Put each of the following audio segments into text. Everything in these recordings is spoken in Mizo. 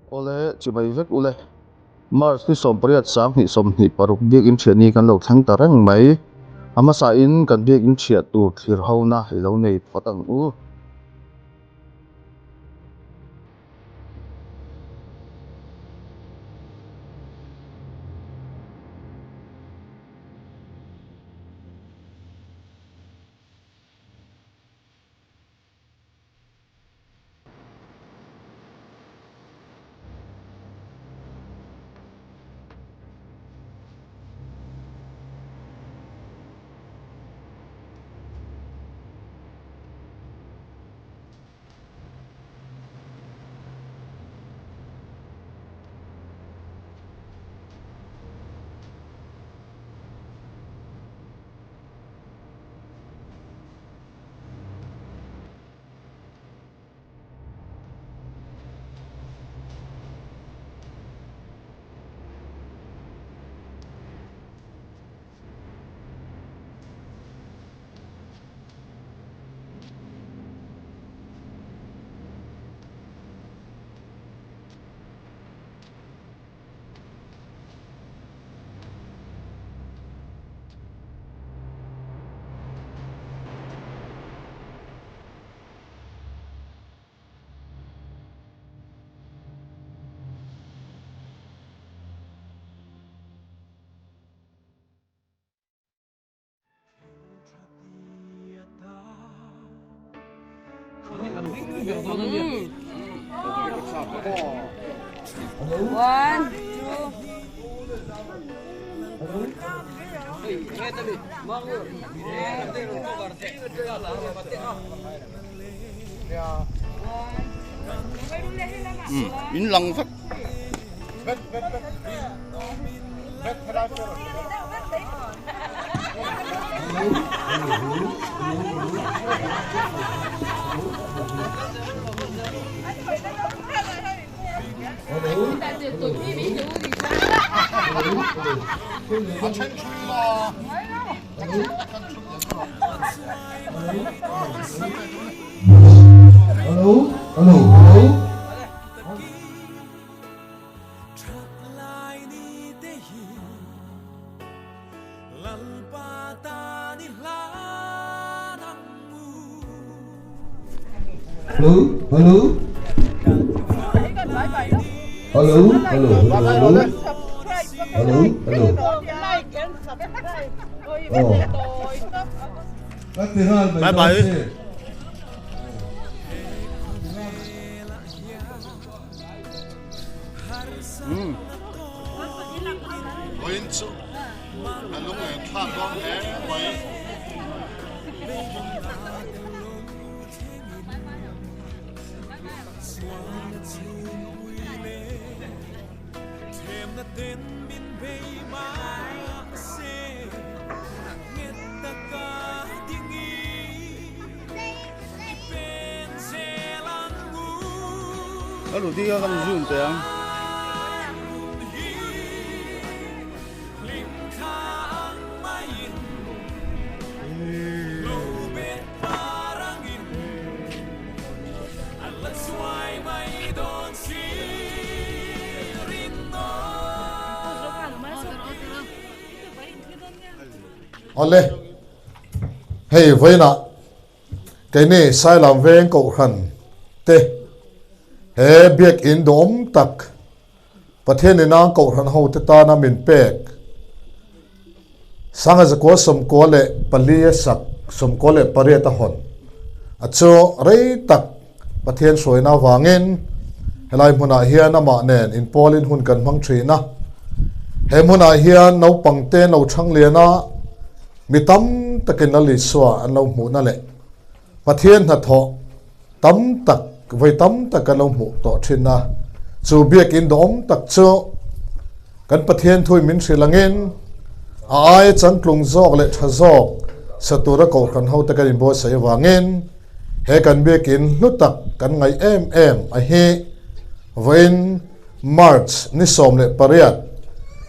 Awle, chibai vek ule. March ni 18 2026 biakin thiah ni kan lo thleng ta reng mai. A hmasain kan biakin thiah tur thlir hona i lo nei phawt ang u. One, two. In lang vek. Hello, hello, hello. Hello, hello. Hello, hello, hello. Hello, hello. Oh. Bye bye. Vawiin chu a lunglen thlak dawn hle mai. A lu ding a kan zoom teh ang. Awle, hei vawiinah keini Sailam veng kohhran te he biakin duhawm tak Pathian ina kohhran hote tana min pek Sanga zakua 94 a sak 98 a hawn a chu rei tak Pathian hruaina avangin helai hmunah hian amah nen inpawlin hun kan hmang thin a. He hmunah hian naupangte lo chhang lian a, mi tam takin Lal Isua an lo hmuhna leh Pathian hnathawh tam tak vawi tam tak kan lo hmuh tawh thin a. Chu biakin duhawm tak chu kan Pathian thui min hrilh angin a aia changtlung zawk leh tha zawk sa tura kohhran hote kan inbuatsaih avangin He kan biakin hlu tak kan ngaih em em a hi vawiin March ni 18,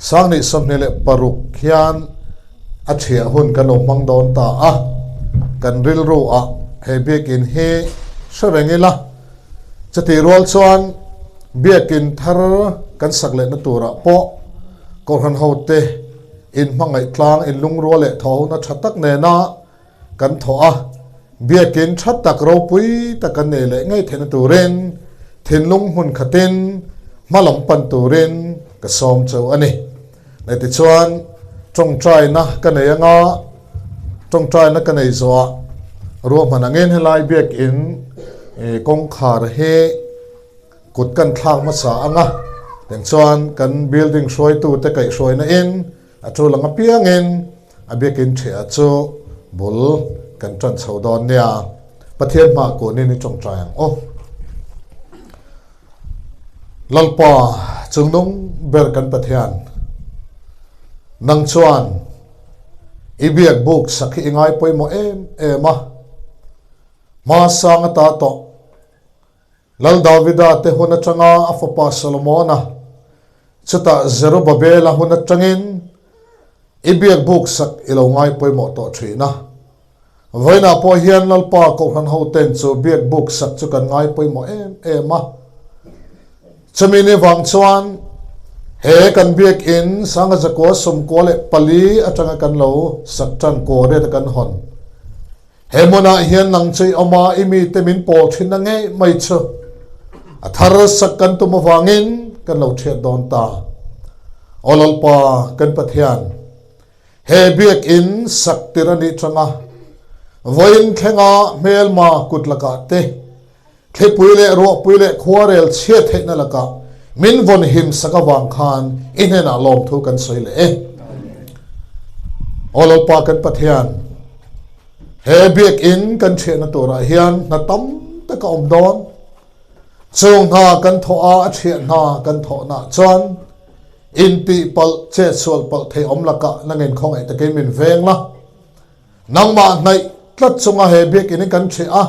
2026 hian a thiah hun kan lo hmang dawn ta a, kan rilru ah he biakin hi hre reng ila. Chutih rual chuan. Biakin thar kan sak lehna turah pawh Kohhran hote inhmangaih tlang, inlungrual leh thawhona tha tak nena kan thawh a, Biakin tha tak ropui tak kan nei leh ngei theihna turin thinlung hmun khatin hma lam pan turin ka sawm cheu a ni. Leh tichuan tawngtaina ka nei anga tawngtaina ka nei zawhah ruahman angin helai Biakin kawngkhar hi kut kan thlak hmasa anga tiang chuan kan building hruaitute kaihhruaina in A tul ang apiangin a biakin ṭhiah chu bul kan ṭan chho dawn nia. Pathian hmah kunin i ṭawngṭai ang aw. Lalpa chungnung ber kan Pathian, nang chuan i biak buk sak hi i ngai pawimawh em em a, hma sang ata tawh Lal Davida te hun atanga a fapa Solomona, chutah Zerubabela hun atangin i biakbuk sak i lo ngai pawimawh tawh thin a. Vawiinah pawh hian Lalpa Kohhran hoten chu biakbuk sak chu kan ngai pawimawh em em a. Chumi ni vang chuan he kan biakin Sanga Zakua 94 atanga kan lo sak tan kaw riat a kan hawn. He hmunah hian nang chu i awm a, i mite min pawl thin a ngei mai chu a thar sak kan tum avangin kan lo thiat dawn ta. Aw Lalpa kan Pathian, he biakinn sak tir a nih tanga vawiin thlenga hmelma kut lakah te, thlipui leh ruahpui leh khuarel chhiat theihna lakah min vawn him sak avang khan i hnenah lawmthu kan sawi leh e. Aw Lalpa kan Pathian, he biakinn kan thiahna turah hian hna tam tak a awm dawn. Chung hna kan thawh a, a thiah hna kan thawhnaah chuan intihpalh, chetsualpalh thei awm lakah nangin khawngaih takin min veng la. Nangmah hnaih tlat chunga he biakinn hi kan ṭheh a,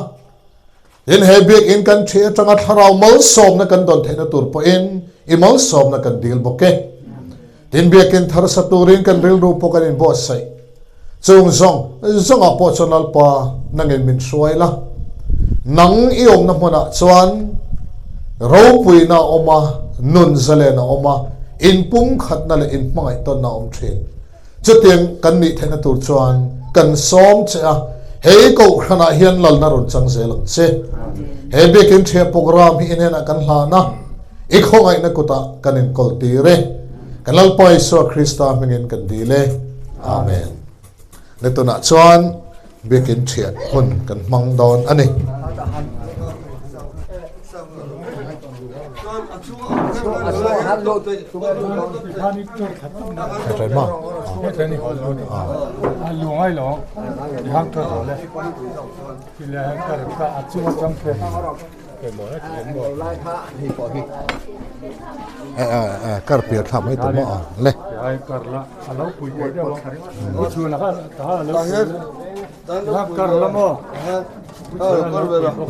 tin he biakinn kan ṭheh aṭanga thlarau malsawmna kan dawn theihna tur pawhin i malsawmna kan dil bawk e. Tin biakinn thar sa turin kan rilru pawh kan inbuatsaih. Chung zawng zawngah pawh chuan Lalpa nangin min hruai la. Nang i awmna hmunah chuan ropuina a awm a, nun zalen a awm a, inpumkhatna leh inhmangaihtawnna a awm ṭhin. Chutiang kan nih theihna tur chuan kan sawm che a, hei Kohhranah hian lalna rawn chang zel ang che. He Biakin Ṭhiah Programme hi i hnenah kan hlan a, i khawngaihna kutah kan inkawl tir e. Kan Lalpa Isua Krista hmingin kan dil e. Amen. Le tunah chuan Biakin Ṭhiah hun kan hmang dawn a ni. Kar pian thlak mai tur maw a le.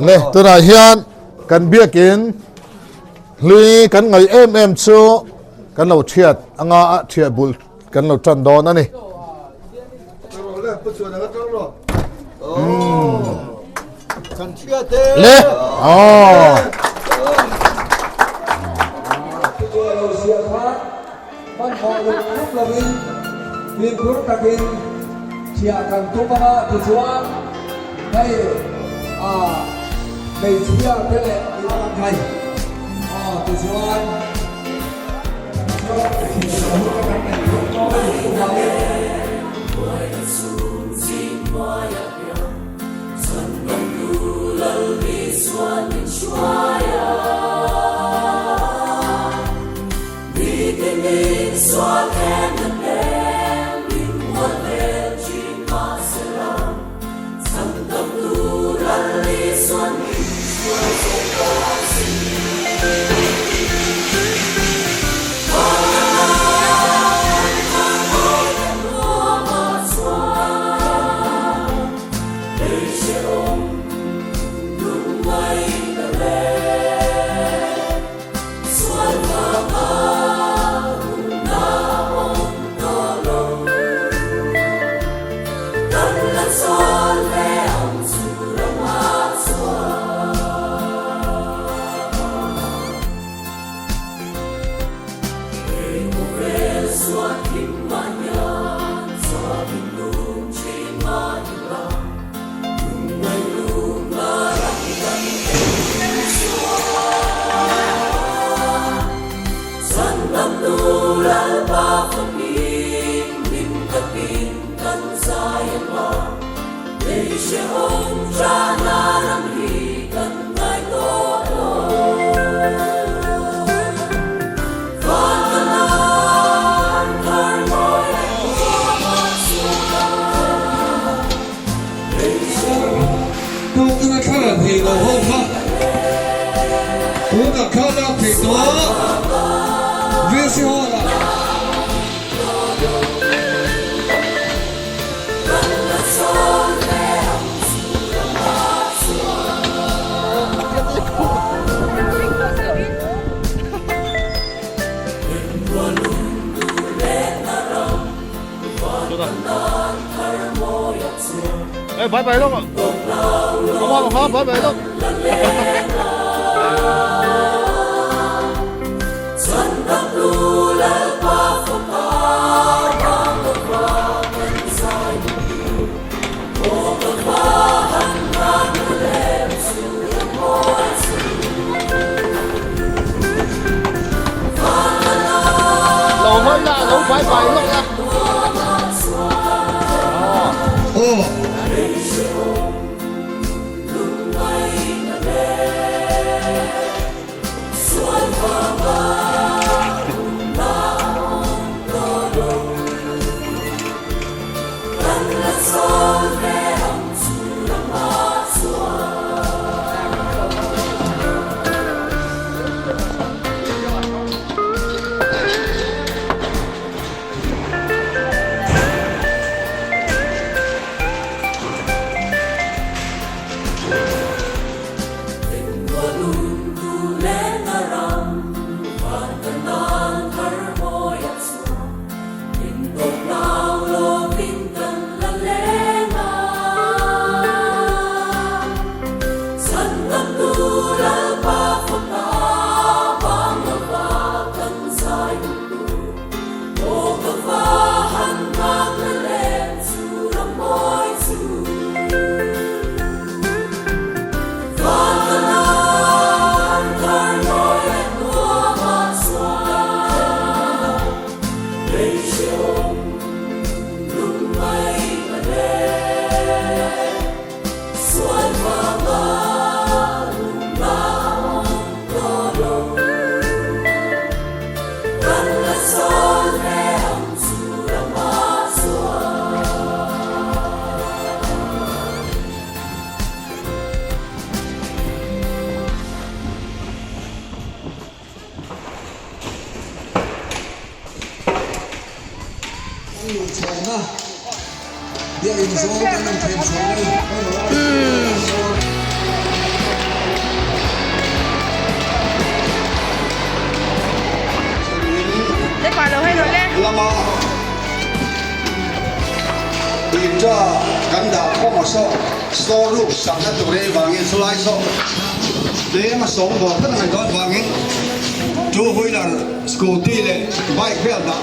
Le tunah hian kan biakin hlui kan ngaih em em chu kan lo thiat anga a thiat bul kan lo tan dawn a ni. Le oh. Fimkhur takin thiah kan tum anga tichuan hei hmeichhia te leh ngai tichuan thei tawh VC Hall ah. Bye bye lawk a bye bye lawk. Lo hawi la, lo bye bye lawk la. Aw. Incha kan dah khawm a saw store room sakna tur ei vangin chulai saw tlem a sawng bawr vek a ngaih dawn vangin two wheeler scooty leh bike vel dah.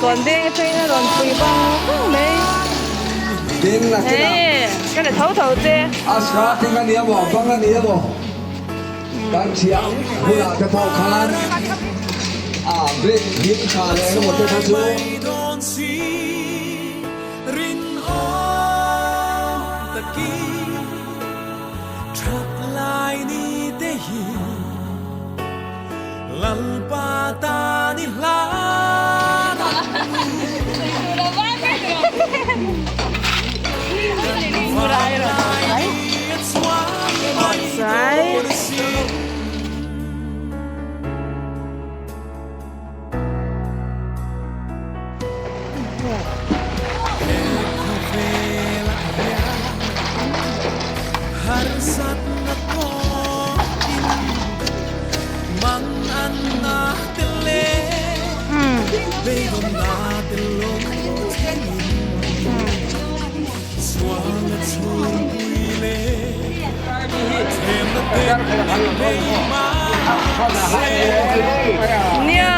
Kawn deng atangin a rawn pui vang vang mai. Hei ka la tho tho che. A starting a ni emaw bang a ni emaw kan thiah hunah te pawh khan a brick hlim tha leh engemaw te kha chu. Nia.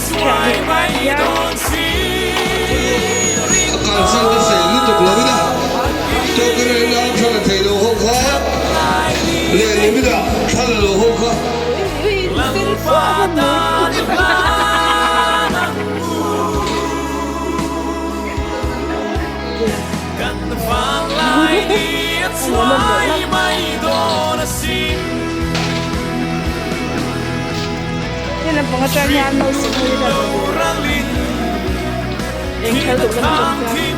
Thiah ni hian. A kalsan ka sei lutuk lo ila, Tawkirena thla la thei lo ho kha leh Limina thla la lo ho kha. Hei lampang atang hian nausi hi a eng khelh duh lam atang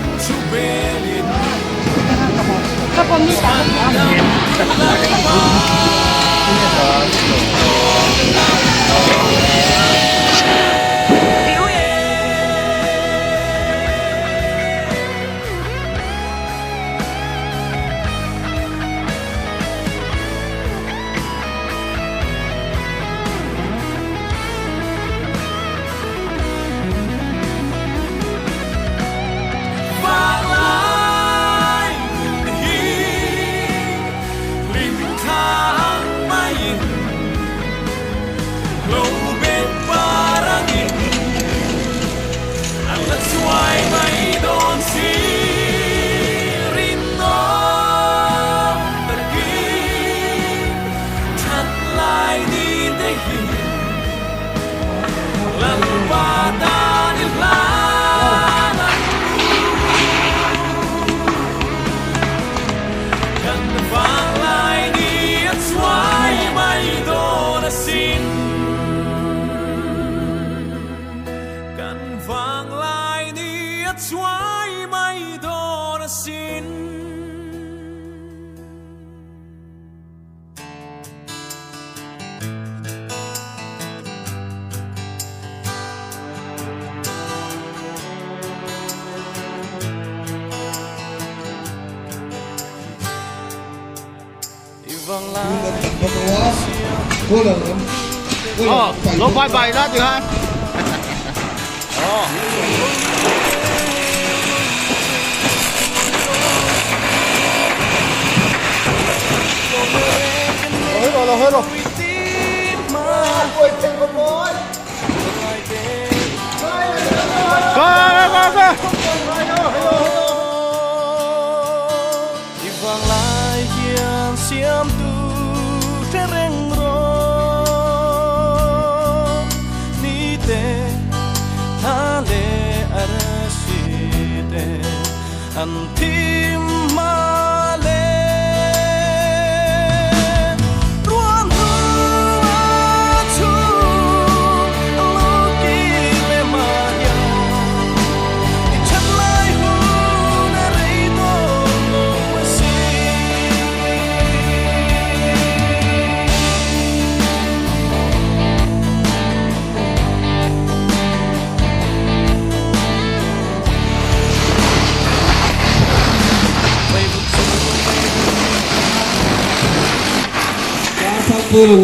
chuan. Lo bye bye la ti khan. Lo hết rồi. Go go go.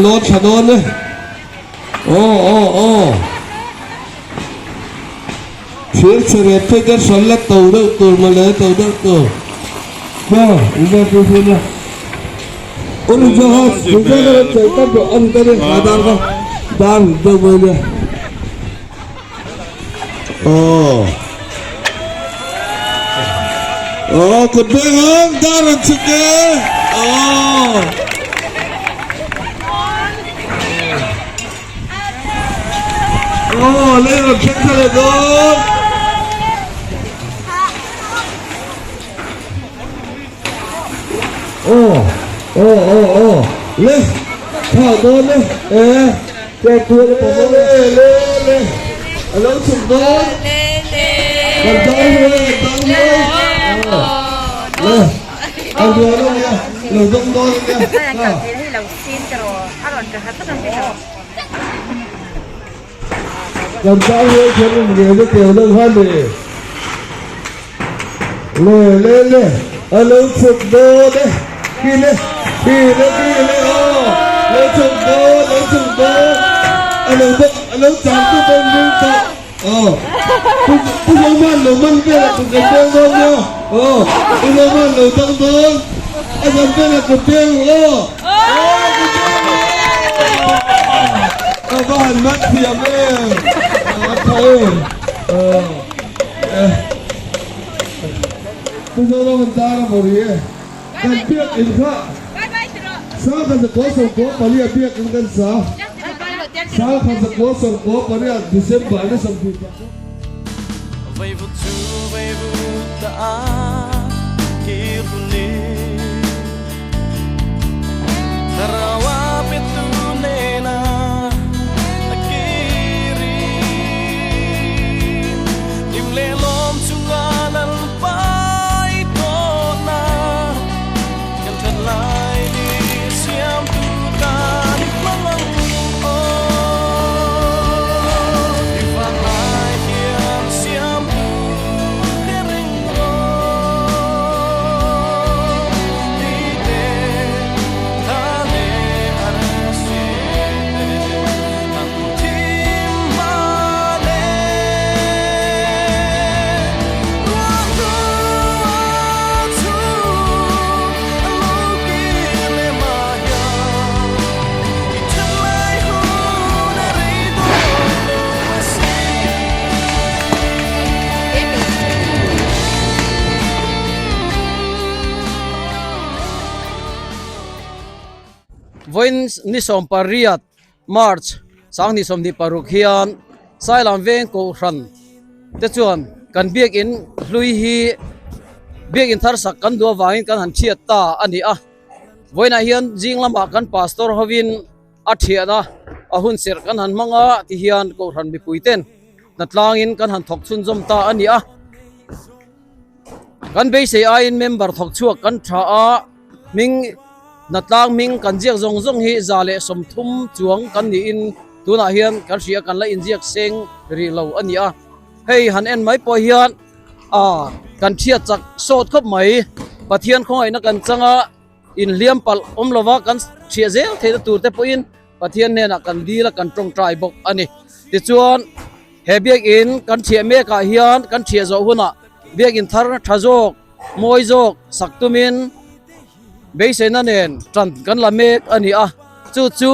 Lawm tha dawn e. Aw aw aw. Thir chhe ve phei te hran la to deuh tur mawle to deuh tur. Cha in va pui pui nia. Ulu cha ha chu cha ka ram chei tap rawh ani ta nia kha dar kha dar hum deuh mai nia. Aw. Aw kut beng ang dar an chhuk e. Aw. Aw lei rawn thleng thla leh dawn. Aw aw aw aw le thlah dawn e e che tual e pawh le le le a lo chhuk dawn kan dang huai kan dang huai le a rual a nia lo dawng dawn a nia. Kan tan hian kher in ve na tel deuh kha ni. Le le le a lo chhuk dawn e khi le khi le khi le aw lo chhuk dawn lo chhuk dawn a lo bawk a lo chang tu pawh ring tawh aw pu pu Zoman lo man velah kut kan peng dawn nia aw pu Zoman lo tang dawn a zan velah kut peng aw aw kut peng aw. A va han mat thiam em! tha em? Pu Zoraman tan a maw ri e. Kan biak in kha 1994 biak in kan sa. 1998 December ni 23. Vawiin ni 18 March 2026 hian Sailam veng Kohhran te chuan kan biakin hlui hi biakin thar sak kan duh avangin kan han chhiat ta a ni a. Vawiinah hian zing lamah kan pastor hovin a thian a, a hun serh kan han hmang a ti hian Kohhran mipui ten hnatlangin kan han thawk chhunzawm ta a ni a. Kan beisei aiin member thawk chhuak kan tha a, hming hnatlang hming kan ziak zawng zawng hi 130 chuang kan niin tunah hian kan hria kan la inziak seng rih lo a ni a. Hei han en mai pawh hian ah kan thiat chak sawt khawp mai. Pathian khawngaihna kan chang a, inhliam palh awm lova kan thiah zel theihna tur te pawhin Pathian hnenah kan dil a, kan tawngtai bawk a ni. Tichuan he biakin kan thiah mekah hian kan thiah zawh hunah biakin thar tha zawk, mawi zawk sak tumin beiseina nen tan kan la mek a ni a. Chu chu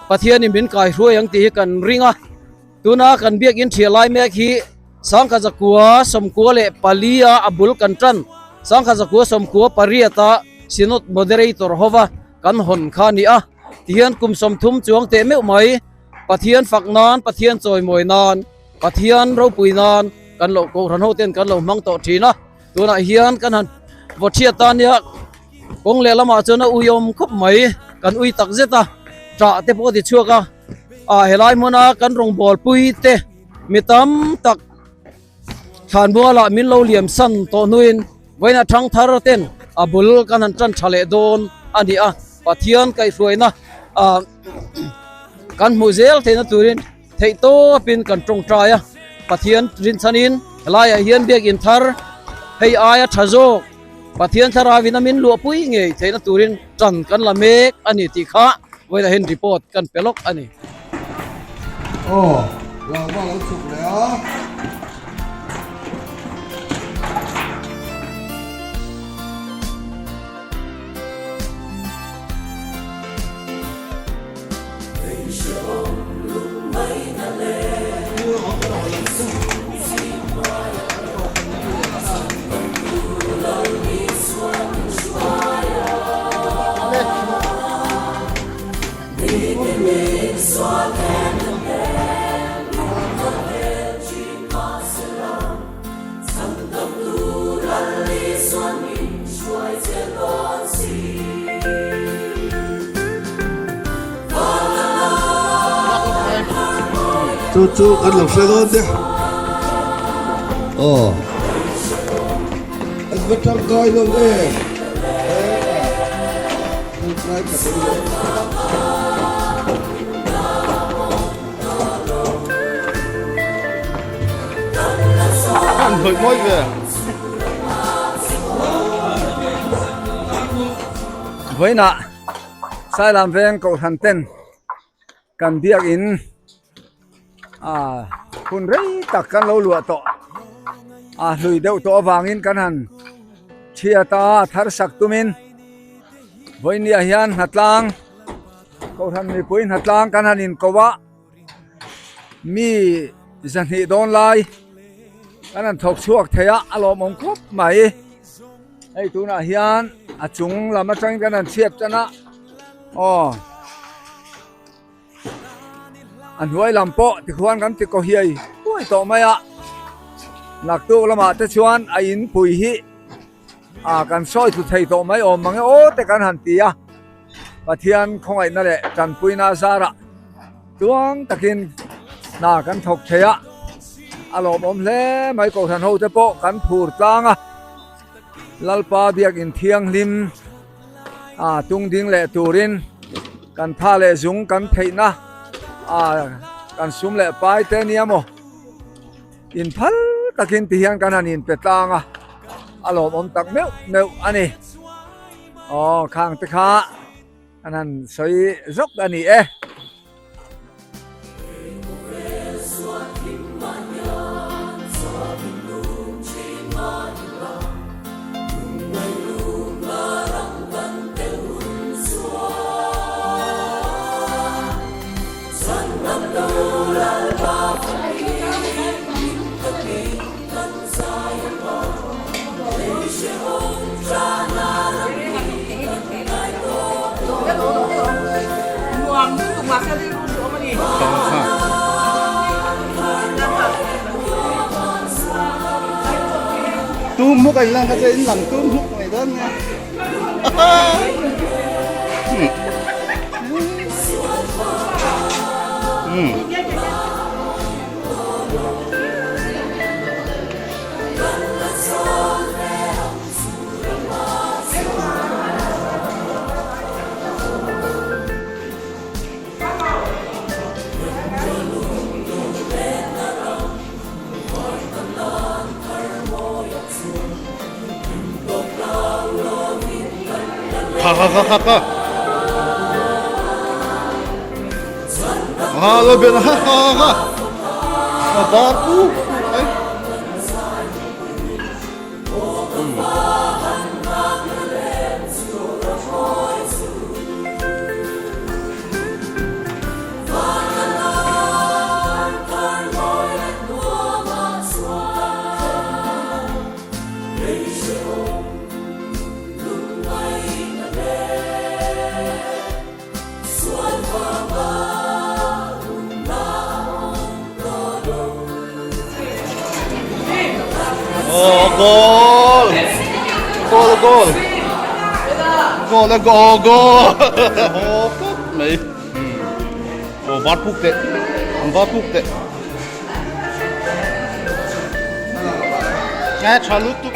Pathianin min kaihruai ang tih hi kan ring a. Tuna kan biakin thiah lai mek hi 1994 a a bul kan tan 1998 a Synod Moderator hova kan hawn kha a ni a. Tihian kum 30 chuang teh meuh mai Pathian fak nan, Pathian chawimawi nan, Pathian ropui nan kan lo Kohhran ho ten kan lo hmang tawh thin a. Tunah hian kan han vaw thiat ta nia kawng leh lamah chuan a uiawm khawp mai kan ui tak zet a ṭah te pawh a ti chhuak a. Ah helai hmuna kan rawngbâwl pui te mi tam tak thlanmualah min lo liam san tawh hnuin vawiin a thang thar ten a bul kan han tan tha leh dawn a ni a Pathian kaihhruaina ah kan hmuh zel theihna turin theih tawpin kan tawngtai a Pathian rinchhanin helaiah hian biakin thar hei aia tha zawk Pathian thlarauin a min luahpui ngei theihna turin tan kan la mek a ni tih kha vawiinah hian report kan pe lawk a ni. Aw, rangva lo chhuk leh a. Chu chu kan lo hre dawn te. Aw. An va tangkai lo em. An hnawih mawi ve. Vawiinah Sailam veng Kohhran ten kan biakin ah hun rei tak kan lo luah tawh a hlui deuh tawh avangin kan han thiat a thar sak tumin vawinia hian hnatlang Kohhran mipui hnatlang kan han inko a mi. zahnih dawn lai kan han thawk chhuak thei a a lawmawm khawp mai hei tunah hian a chung lam atangin kan han chhiat tan a aw a hnuai lam pawh tikhuan kan ti kaw hiai huai tawh mai a naktuk lamah te chuan a inpui hi ah kan sawi thlu thei tawh mai awm mang e aw te kan han ti a Pathian khawngaihna leh tanpuina zarah tuang takin hna kan thawk thei a a lawmawm hle mai kohhran ho te pawh kan phur tlang a Lalpa biakin thianghlim ah tung ding leh turin kan tha leh zung kan theihna ah kan sum leh pai te nia maw. Inphal takin ti hian kan han inpe tlang a, a lawmawm tak meuh meuh a ni. Aw khang te kha kan han sawi zawk a ni e. Tum hmuk a inlan kha che in lang tum hmuk mai dawn nia. Kha kha kha kha kha. Ha lo ben ha ha ha. A bar pu ai. Oh, goal! Goal, goal! Goal, goal, goal! Oh, fuck me. Oh, bar puk teh. Bar puk teh. Nghe tha lutuk.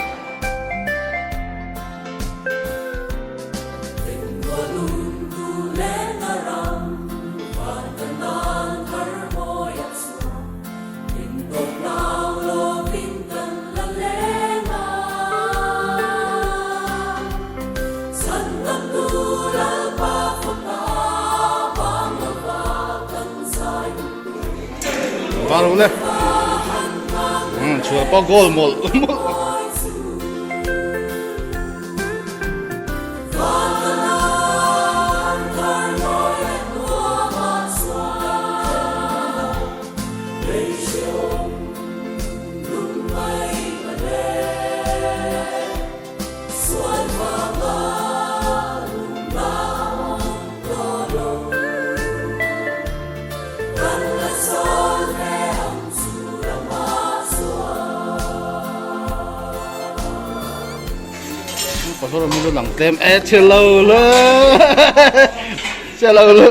Vào le. Ừ, chùa có goal một. Pasal mi lang tlem e chelo le chelo le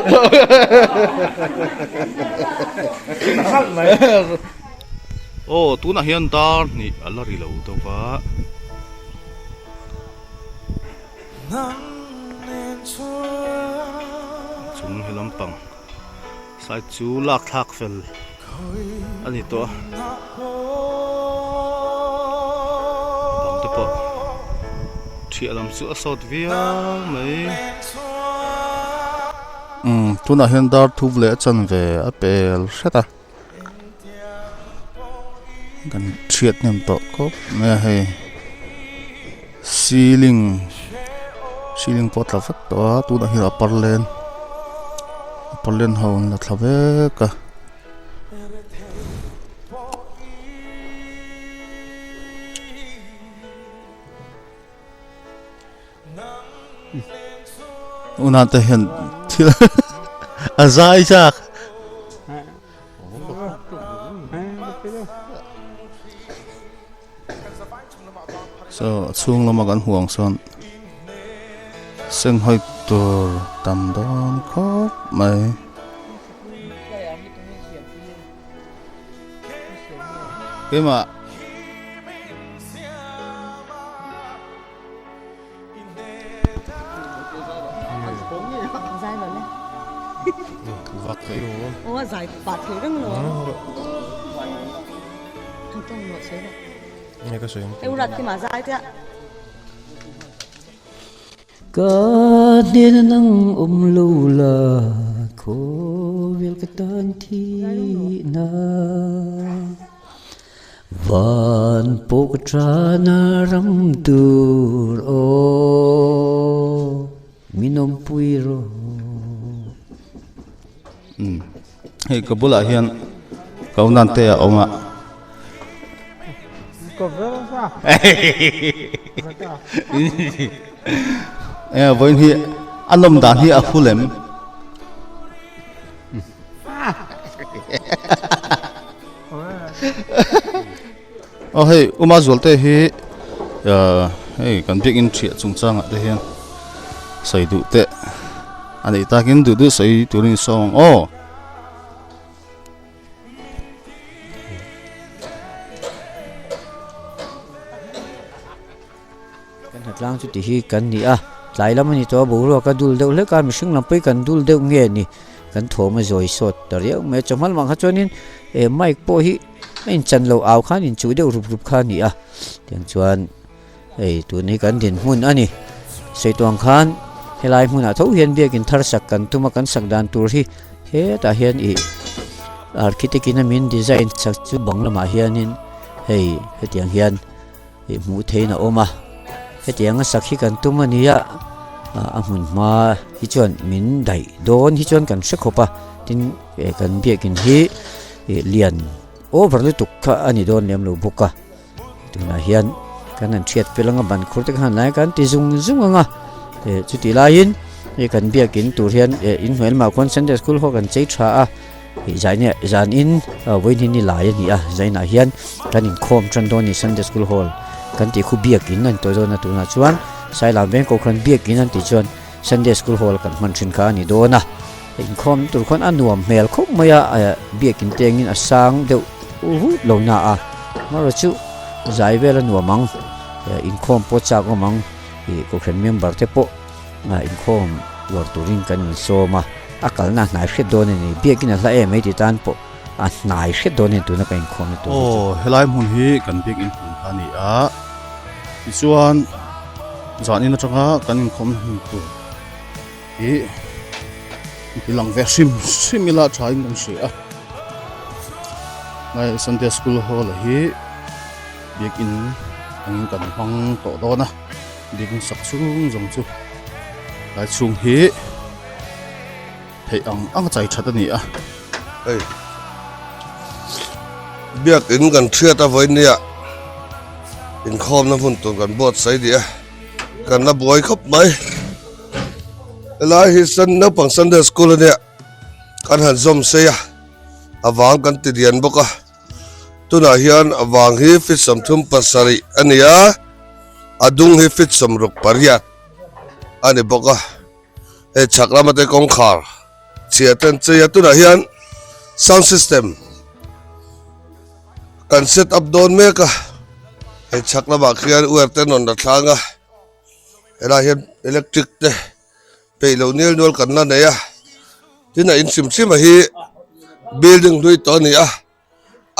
oh tunah hian dar hnih a la ri lo deuh va chung he lampang side chu lak thlak fel a ni tawh a bang te pawh thiah lam chu a sawt viau mai umm tunah hian dar thup leh a chanve a pel hret a. Kan chhiat hnem tawh khawp mai a hei ceiling ceiling pawh a tla vek tawh a tunah hian a parlen a parlen ho an la thla vek a. Una te hian thil a zai chak. So a chhung lama kan hmuh ang sawn senghawi tur tam dawn khawp mai. Keimah. Ka hnena nang awm lo la khawvel ka tan thihna Van pawh ka tana ram tur aw min awmpui rawh. Hei ka bulah hian Kaunan te a awm a. E vawiin hi a nawm dan hi a hul em? Aw hei Uma Zualte hi hei kan biakin thiah chungchangah te hian sawi duh teh a neih takin duh duh sawi turin sawm ang aw. Kan hnatlang chu ti hi kan ni a, tlai lam a ni tawh a, boruak a dul deuh hlek a, mihring lam pawh hi kan dul deuh nge ni, kan thawm a zawi sawt ta riau mai a, chawhma lamah kha chuanin eh mic pawh hi a inchan lo au khan inchuh deuh rup rup kha a ni a, tiang chuan hei tun hi kan dinhmun a ni, sawi tuang khan helai hmunah tho hian biakin thar sak kan tum a, kan sak dan tur hi hetah hian ih architect in a min design sak chu bang lamah hianin hei hetiang hian. Ih hmuh theihin a awm a, hetianga sak hi kan tum a ni a, a hmun hma hi chuan min daih dawn hi chuan kan hre khawp a, tin kan biakin hi ih lian over lutuk kha a ni dawn lem lo bawk a, tunah hian kan han hriat fel anga ban khur te khan lai kan ti zung zung ang a, eh chutih laiin hei kan biakin tur hian eh inhnuai lamah khuan Sunday school ho kan chei tha a. Zaine zanin vawiin hi ni lai a ni a zainah hian kan inkhawm tan dawn a ni Sunday school hall kan tih khu biakin a ni tawh dawn a tunah chuan Sailam veng kohhran biakin an tih chuan Sunday school hall kan hman thin kha a ni dawn a inkhawm tur khuan a nuam hmel khawp mai a biakin te angin a sang deuh vut lo na a amaherawh chu zai vel a nuam ang inkhawm pawh chak awm ang ih kohhran member te pawh. Inkhawm uar turin kan insawm a, a kalna a hnai hriat dawn a ni. Biakin a hla em mai tih tan pawh a hnai hriat dawn a ni tuna ka inkhawmna tur hi chu. Aw, helai hmun hi kan biakin hmun kha a ni a, tichuan zanin atanga kan inkhawmna hmun tur hi ti lang ve hrim hrim ila thain kan hria a. Helai Sunday School Hall hi biakin angin kan hmang tawh dawn a. Biakin sak chhung zawng chu tlai chhung hi theih ang ang a chai that a ni a. Hei biakin kan hriat a vawiin nia inkhawmna hmun tur kan buatsaih ni a kan la buai khawp mai helai hi naupang Sunday school a nia kan han zawm sei a a vang kan ti lian bawk a. Tunah hian a vang hi feet 37 a ni a, a dung hi feet 68 a ni bawk a. Hei chhak lama te kawngkhar chhia te an chei a, tunah hian sound system kan set up dawn mek a, hei chhak lamah khian wire te an rawn la thlang a, helaiah hian electric te peih loh nial nual kan la nei a, tin a in hrim hrim a hi building hlui tawh a ni a,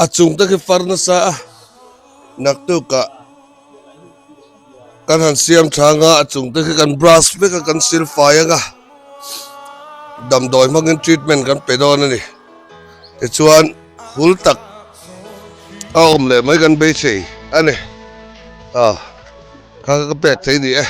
a chung te khi far nasa a, naktukah kan han siam thang a, a chung te khi kan brush vek a kan sil fai ang a, damdawi hmangin treatment kan pe dawn a ni, tichuan hul tak a awm leh mai kan beisei a ni, ah kha ka pek thei ni e.